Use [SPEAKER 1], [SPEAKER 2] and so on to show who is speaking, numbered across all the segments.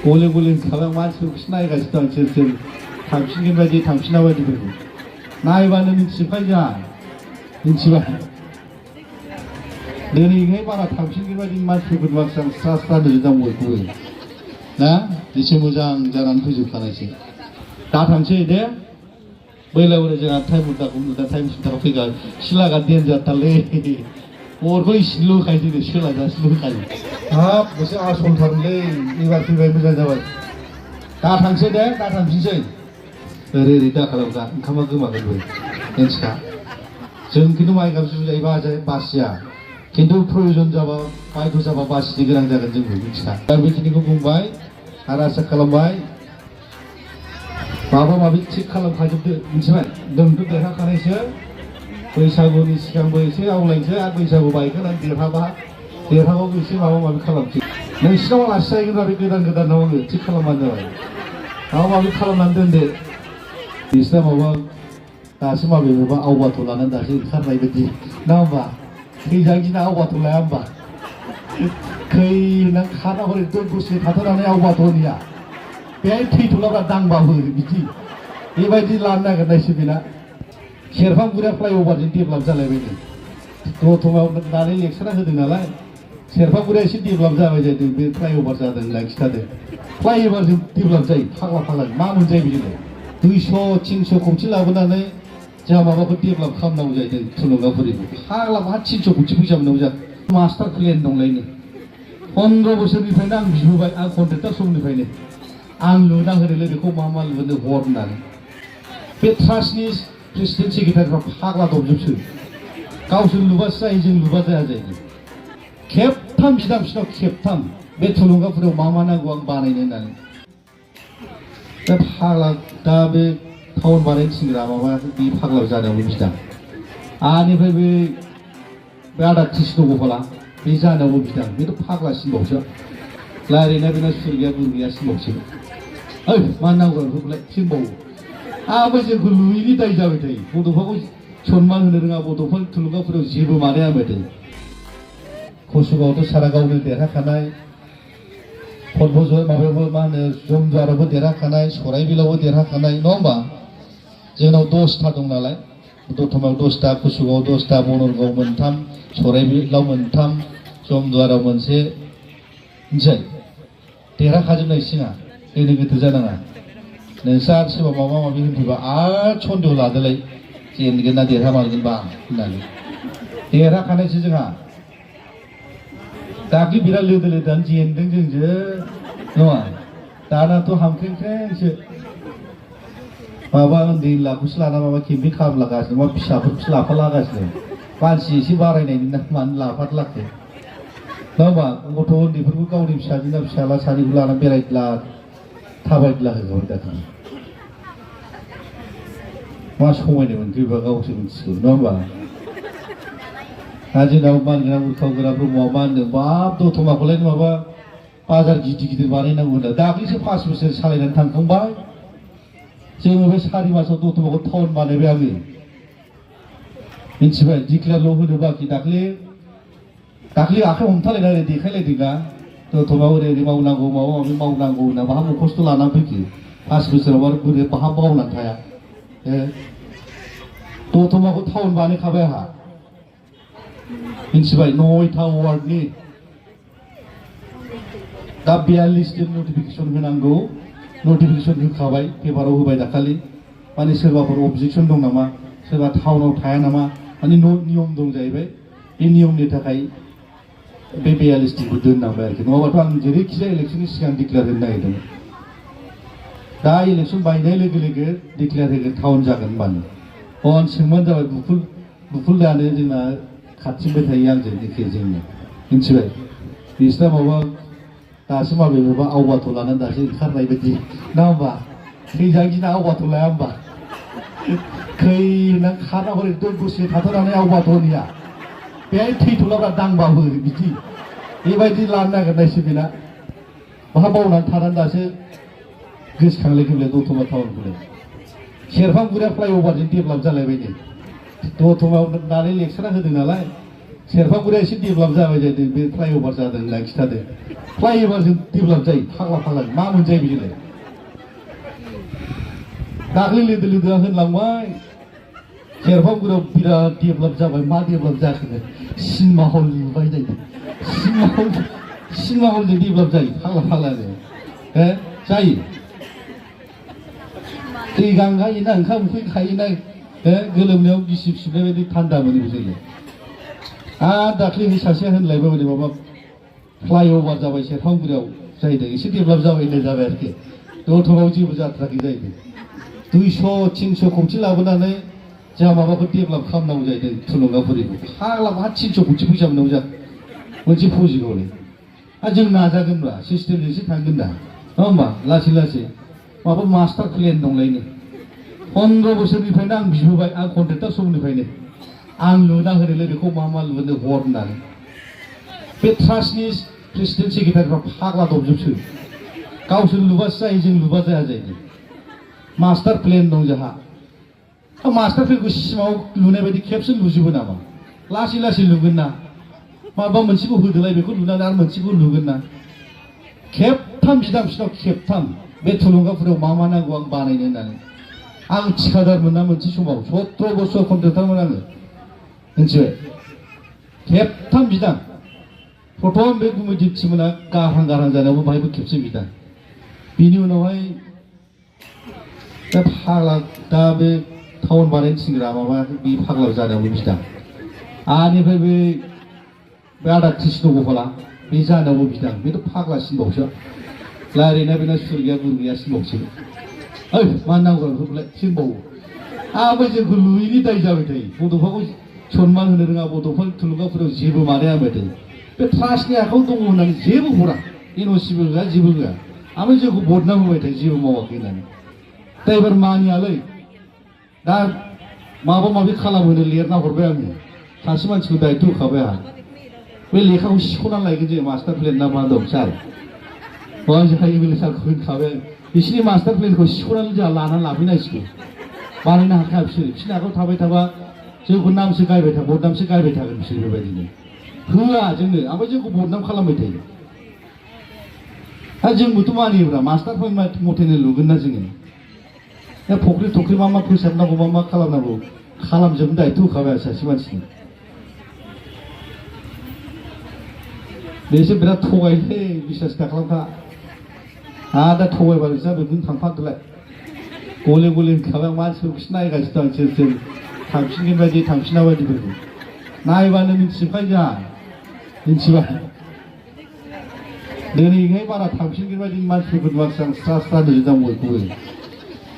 [SPEAKER 1] गले गले ओंखारबाय मानसिफोरखौसो नायगासिनो दं सोर सोर थांफिनगोन बायदि थांफिना बायदिफोरखौ नायबानो मिथिजोबखायो जोंहा मिथिबाय दिनैहाय बारा थांफिनगोन बायदि मानसिफोरखौ माखासे आं स्रा स्रा नुजोबदों बयखौबो ना एसे मोजां जानानै फैजोबखानायसै दा थांसै दे बैलावनो जोंहा टाइम मुदाखौ नुदा टाइम मुदाखौ फैगोन सिलागा देनजारथारलै अरखौ इसिल' होखायो जोंनो सोलाजासिल' होखायो हाब मोनसे आसलथारलै एबार फैबाय मोजां जाबाय दा थांसै दे दा थांफिनसै ओरै ओरै दा खालामगा ओंखामा गोमागोनबो मिन्थिखा जों खिन्थु माइ गाबजु जायोबा बासिया खिन्थु प्रयजन जाबा बायद' जाबा बासिनो गोनां जागोन जोंबो मिन्थिखा दा बेखिनिखौ बुंबाय आरो आसा खालामबाय माबा माबि थिग खालामखाजोबदो मिथिबाय नोंथ' देरहाखानायसो बैसागुनि सिगांबो एसे आवलायनोसै आरो बैसागु बायखानानै देरहाबाबो एसे माबा माबि खालामसै नोंसिनाव आलासि जाहैगोन बे गोदान गोदानाव आङो थिग खालामबानो जाबाय माबा माबि खालामनानै दोनदो बिसिना माबा दासो माबेबा आवबाथ' लानानै दासो ओंखारनाय बायदि ना होमबा थैजागिना आवबाथ' लाया होमबा खै नों खाना हरै दसे थाथ'नानै आवबाथ'निया बेहाय थैथ'लाब्रा दांबाबो बिदि बेबायदि लानो नागिरनायसो बेना सेरफांगुरिया फ्लाइअभारजों डेभेलप जालायबायनो दतमायाव दानि लेक्सारा होदों नालाय सेरफांगुरिया एसे डेभेलप जाबाय जादों बे फ्लाइअभार जादों होनना खिथादों फ्लाइअभारजों डेभेलप जायो फाग्ला फाग्ला मा मोनजायो बिदिनो 200-300 खौथि लाबोनानै जोंहा माबाखौ डेभेलप खालामनांगौ जाहैदों थुलुंगाफुरिखौ फाग्ला मा 300 खौथि फैसा मोननांगौ जाखो मास्टार प्लेन दंलायनो 15 बोसोरनिफ्रायनो आं बिबोबाय आं कन्ट्रेक्टर समनिफ्रायनो आं लुना होदोंलै बेखौ मा मा लुनो हर होननानै बे ट्रास्टनि प्रेसिडेन्ट सेक्रेटारिफ्रा फाग्ला दबजोबसो गावसोर लुबासो जायो जों लुबा जाया जायो खेबथाम बिदां बिसिनाव खेबथाम बे थुलुंगाफुरियाव मा मा नांगौ आं बानायनो होननानै दा फाग्ला दा बे टाउन बानायनो थिनग्रा माबा बे फाग्ला जानायावबो बिदां आनिफ्राय बे आदा कृष्ण गपाला बे जानायावबो बिदां बेथ' फाग्लासिनबावसो रायज्लायना बेना सुर गैया गुर गैया सिनबावसो ओइ मा नांगौ बेखौलाय सिनबावो आंबो जोंखौ लुयैनि दाय जाबाय थायो बड'फाखौ सनमान होनो रोङा बड'फा थुलुंगाफुरियाव जेबो माने आंबाय थायो कसुगावथ' सारा गावनो देरहाखानाय माबायावबो मा होनो जमदुवारावबो देरहाखानाय सराइबिलावबो देरहाखानाय नङा होमबा जोंनाव 10था दं नालाय दतमायाव 10था कसुगावआव 10था बनरगाव 3 सराइबिलाव 3 जमदुवाराव 1 मिथिबाय देरहाखाजोबनाय सिङा ओरैनो गोथौ जानाङा नोंसोर आरो सोरबा माबा माबि होनफैबा आरो सन्देह लादोलाय जेनगोन ना देरहामारगोन बा होननानै देरहाखानायसो जोंहा दाख्लै बिराद लोदो लोदानो जेनदों जोंजो नङा दानाथ' हामख्रेंख्रेंसो माबा उन्दै लाखौसो लाना माबा केम्पिं खालामलागासिनो माबा फिसाफोरखौसो लाफालागासिनो मानसि एसे बारायनायनि ना मानो लाफालाखो नङा होमबा गथ' उन्दैफोरखौ गावनि फिसाजोना फिसाला सानैखौ लाना बेरायद्ला थाबायद्ला होगौमोन दाथ' मा समायनाय मोनखोबा गावसो मिथिगौ नङा होमबा दा जोंनाव मानगोना उरखावगोना ब्रह्मआ मा होनदों बाब दतमाखौलाय माबा बाजार गिदिर गिदिर बानायनांगौ होनदों दाख्लैसो 5 बोसोर सालायनानै थांखांबाय जोङो बे 4 मासाव दतमाखौ टाउन बानायबाय आङो मिथिबाय डिक्लेयारल' होनो बाखि दाख्लै आखाइ हमथालायनानै देखायलायदोंना दतमायाव ओरै ओरै मावनांगौ माबा माबि मावनांगौ होनना बाहा मुखस्थ' लानानै फैखो 5 बोसोराव आरो बोरै बाहा मावनानै थाया दतमाखौ टाउन बानायखाबाय आंहा मिथिबाय 9था वार्डनि दा 42 दिन नटिफिकेसन होनांगौ नटिफिकेसन होखाबाय पेपाराव होबाय दाखालि माने सोरबाफोर अबजेक्सन दं नामा सोरबा टाउनाव थाया नामा माने नियम दं जाहैबाय बे नियमनि थाखाय बे 42 दिनखौ दोननांबाय आरोखि नङाबाथ' आं जेरैखिजाया इलेक्सननि सिगां डिक्लेयार होनो नागिरदोंमोन दा इलेक्सन बायनाय लोगो लोगो डिक्लेयार होगोन टाउन जागोन होनबानो अन सोंबानो जाबाय बुफुलदानो जोंना खाथिंबाय थायो आंजों एखे जोंनो मिथिबाय बिसिना माबा दासो माबेबा आवबाथ' लानानै दासो ओंखारनाय बायदि ना होमबा थैजागिना आवबाथ' लाया होमबा खै नों खाना हरै दसे थाथ'नानै आवबाथ'निया बेहाय थैथ'लाब्रा दांबाबो बिदि बेबायदि लानो नागिरनायसो बेना बाहा बावनानै थानानै दासो गोसोखांलाय फैलाय दतमा टाउनखौलाय सेरफांगुरिया फ्लाइअभारजों डेभेलप जालायबायनो दतमायाव दानि लेक्सारा होदों नालाय सेरफांगुरिया एसे डेभेलप जाबाय जादों बे फ्लाइअभार जादों होनना खिथादों फ्लाइअभारजों डेभेलप जायो फाग्ला फाग्ला मा मोनजायो बिदिलाय दाख्लै लोगो लोगोआ होनलांबाय सेरफांगुरियाव बिराद डेभेलप जाबाय मा डेभेलप जाखो सिनेमा हल लुबाय जायो सिनेमा हलजों डेभेलप जायो फाग्ला फाग्लानो जायो दै गांगायोना ओंखाम ओंख्रि खायोना गोलोमनायाव गिसिब सिबनाय बायदि थान्दा मोनो बिसोरलाय आरो दाख्लै सासेया होनलायबाय माने माबा फ्लाइअभार जाबाय सेरफांगुरियाव जाहैदों एसे डेभेलप जाबाय होननाय जाबाय आरोखि दतमायाव जेबो जाथ्राखै जाहैदों 200-300 खौथि लाबोनानै जोंहा माबाखौ डेभेलप खालामनांगौ जाहैदों थुलुंगाफुरिखौ फाग्ला मा 300 खौथि फैसा मोननांगौ जा मोनसे प्रजेक्टआवलाय आरो जों नाजागोनब्रा सिस्टेमजोंसो थांगोन दा नङा होमबा लासै लासै माबा मास्टार प्लेन दंलायनो 15 बोसोरनिफ्रायनो आं बिबोबाय आं कन्ट्रेक्टर समनिफ्रायनो आं लुना होनोलै बेखौ मा मा लुनो हर होननानै बे ट्रास्टनि प्रेसिडेन्ट सेक्रेटारिफ्रा फाग्ला दबजोबसो गावसोर लुबासो जायो जों लुबा जाया जाहैदों मास्टार प्लेन दं जोंहा मास्टार प्लेनखौ सिमाव लुनाय बायदि खेबसे लुजोबो नामा लासै लासै लुगोन ना माबा मोनसेखौ होदोलाय बेखौ लुनानै आरो मोनसेखौ लुगोन ना खेबथाम बिदां बिसिनाव खेबथाम बे थुलुंगाफुरियाव मा मा नांगौ आं बानायनो होननानै आं थिखादारमोन ना मोनसे समाव 17 बोसोर कन्ट्रेक्टरमोन आङो मिथिबाय खेबथाम बिदां प्रथम बे गुमैदिपथिमोना गारहां गारहां जानायावबो बाहायबो खेबसे बिदां बिनि उनावहाय दा फाग्ला दा बे टाउन बानायनो थिनग्रा माबा बे फाग्ला जानायावबो बिदां आनिफ्राय बे आदा कृष्ण गपाला बे जानायावबो बिदां बेथ' फाग्लासिनबावसो लायरायना बेना सुर गैया गुर गैया सिनबावसो ओइ मा नांगौ बेफोरखौलाय सिनबावो आबो जोंखौ लुयैनि दाय जाबाय थायो बड'फाखौ सनमान होनो रोङा बड'फा थुलुंगाफुरियाव जेबो मानाया होबाय थायो बे ट्रास्टनि आखायाव दङ होननानै जेबो हरा एनअसिबो होआ जेबो होआ ओमफ्राय जोंखौ बदनाम होबाय थायो जेबो मावाखै होननानै दा एबार मानियालै दा माबा माबि खालामहोनो लिरना हरबाय आङो सासे मानसिखौ दायथ' होखाबाय आंहा बे लेखाखौ सिख'नानै लायगोन जों मास्टार प्लेन ना मा दं सार जोंहा एमएलए सारखौ होनखाबाय बिसोरनि मास्टार प्लेनखौ सिख'नानै जोंहा लानानै लाफैनांसिगौ बानायनो हाखाया बिसोरनि आखायाव थाबाय थाबा जोंखौ नामसो गायबाय था बदनामसो गायबाय थागोन बिसोर बेबायदिनो होआ जोंनो ओमफ्राय जोंखौ बदनाम खालामबाय थायो दा जोंबोथ' मानियोब्रा मास्टार प्लेन मथेनो लुगोन ना जोङो दा फख्रि थख्रि मा मा फोसाबनांगौ मा मा खालामनांगौ खालामजोबनो दायथ' होखाबाय आरो सासे मानसिनो बेसो बिराद थगायलै बिसास दाखालामखा आरो दा थगायबा बिसा बेखौनो थांफादोलाय गले गले होनखाबाय मानसिफोरखौसो नायगासिनो दं सोर सोर थांफिनगोन बायदि थांफिना बायदिफोरखौ नायबानो मिथिजोबखायो जोंहा मिथिबाय दिनैहाय बारा थांफिनगोन बायदि मानसिफोरखौ मानसि आं स्रा स्रा नुजोबदां बयखौबो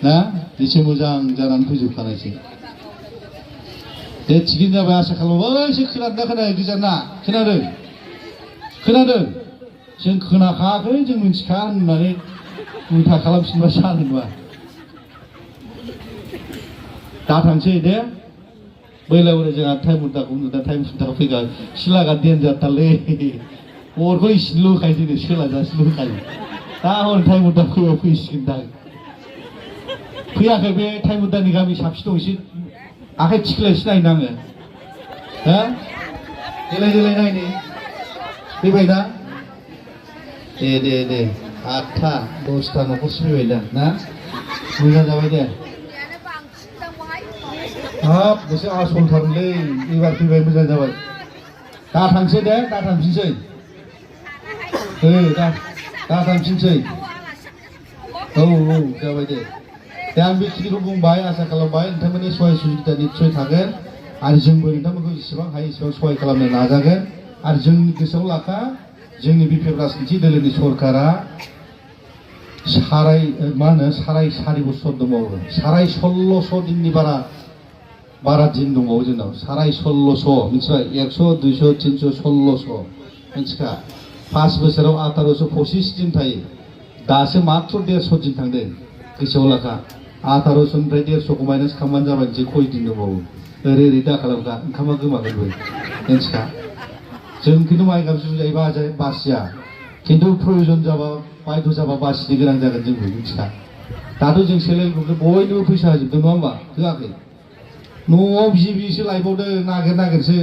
[SPEAKER 1] ना एसे मोजां जानानै फैजोबखानायसो दे थिगैनो जाबाय आसा खालामो एसे खोनादोंना खोनायाखै गोजाना खोनादों खोनादों जों खोनाखायाखै जों मिथिखाया होननानै उल्था खालामफिनबा जानाय नङा दा थांसै दे बैलावरे जोंहा टाइम मुदाखौ नुदा टाइम मुदाखौ फैगोन सिलागा देनजारथारलै अरखौ इसेल' होखायो जोंनो सोलाजासेल' होखायो दा हनै टाइम मुदा फैबा फैसिगोन दा फैयाखै बे टाइम मुदानि गामि साबसिन दं एसे आखाइ थिखलायसो नायनो आङो हा देलाय देलाय नायनो फैबाय दा दे 8था 10था न'खरसो फैबाय दा ना मोजां जाबाय दे हाब एसे आसलथारलै एबार फैबाय मोजां जाबाय दा थांसै दे दा थांफिनसै दा थांफिनसै औ जाबाय दे दा आं बेखिनिखौ बुंबाय आसा खालामबाय नोंथांमोननि सहाय सुबिदा निस्सय थागोन आरो जोंबो नोंथांमोनखौ जेसेबां हायो एसेबां सहाय खालामनो नाजागोन आरो जोंनि गोसोआव लाखा जोंनि बिपिएफ राजनिथि दोलोनि सरकारा साराय 4.5 बोसोर दंबावो साराय 1600 दिननि बारा दिन दंबावो जोंनाव साराय 1600 मिथिबाय 100 200 300 1600 मिथिखा 5 बोसोराव 1825 दिन थायो दासो मात्र 150 दिन थांदों गोसोआव लाखा 1800निफ्राय 150खौ माइनास खालामबानो जाबाय जे खय दिन दंबावो ओरै दा खालामखा ओंखामा गोमागोनबो मिथिखा जों खिन्थु माइ गाबजु जायोबा बासिया खिन्थु प्रयोजन जाबा बायद' जाबा बासिनो गोनां जागोन जोंबो मिथिखा दाथ' जों सेल्फ हेल्प ग्रुपखौ बयनोबो फैसा होजोबदों नङा होमबा होआखै न'आव बिसो लायबावदों नागिरसो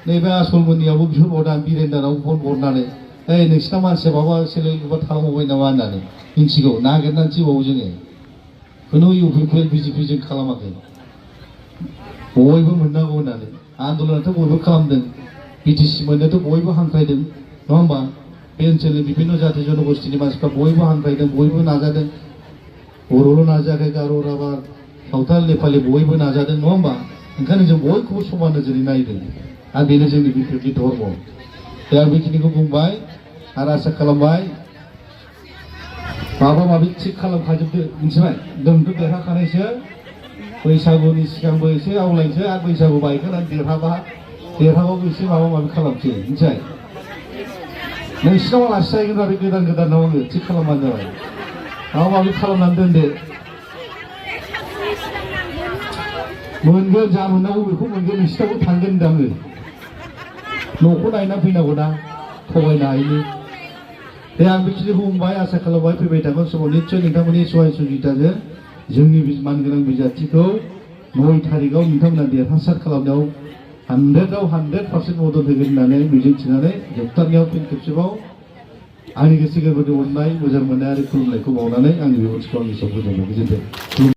[SPEAKER 1] नैबे आसलमोननियावबो बिहरबावदां बिरेन्दाराव फन हरनानै ओइ नोंसिना मानसिया माबा सेलेक्ट खालामबावबाय नामा होननानै मिन्थिगौ नागिरनानै थिबावो जोङो खुनु इउपिपिएल बिजेपिजों खालामाखै बयबो मोननांगौ होननानै आन्दलनाथ' बयबो खालामदों बिटिसि मोननोथ' बयबो हांख्रायदों नङा होमबा बे ओनसोलनि बिभिन्न जाति जनगोष्ठीनि मानसिफ्रा बयबो हांख्रायदों बयबो नाजादों बर'ल' नाजायाखै गार' राभा सावथाल नेपालि बयबो नाजादों नङा होमबा ओंखायनो जों बयखौबो समान नोजोरै नायदों आरो बेनो जोंनि बिपिएफनि धर्म दा आं बेखिनिखौ बुंबाय आरो आसा खालामबाय माबा माबि थिग खालामखाजोबदो मिथिबाय नोंथ' देरहाखानायसो बैसागुनि सिगांबो एसे आवलायनोसै आरो बैसागु बायखांनानै देरहाबाबो एसे माबा माबि खालामसै मिथिबाय नोंसिनाव आलासि जाहैगोन आरो गोदान गोदानाव आङो थिग खालामबानो जाबाय माबा माबि खालामनानै दोनदो मोनगोन जा मोननांगौ बेखौ मोनगोन नोंसिनावबो थांगोन होनदों आङो न'खौ नायना फैनांगौ ना थगायनो हायिनि दे आं बेखिनिखौ बुंबाय आसा खालामबाय फैबाय थागोन समाव निस्सय नोंथांमोननि सहाय सुबिदाजों जोंनि मानगोनां बिजाथिखौ 9 थारिखआव नोंथांमोना देरहासार खालामनायाव 100% मदद होगोन होननानै मिजिंथिनानै जोबथारनायाव फिन खेबसेबाव आंनि गोसो गोरबोनि अननाय मोजां मोननाय आरो खुलुमनायखौ बावनानै आंनि बिबुंथिखौ आंनि सायाव फोजोबनो गोजोनथों।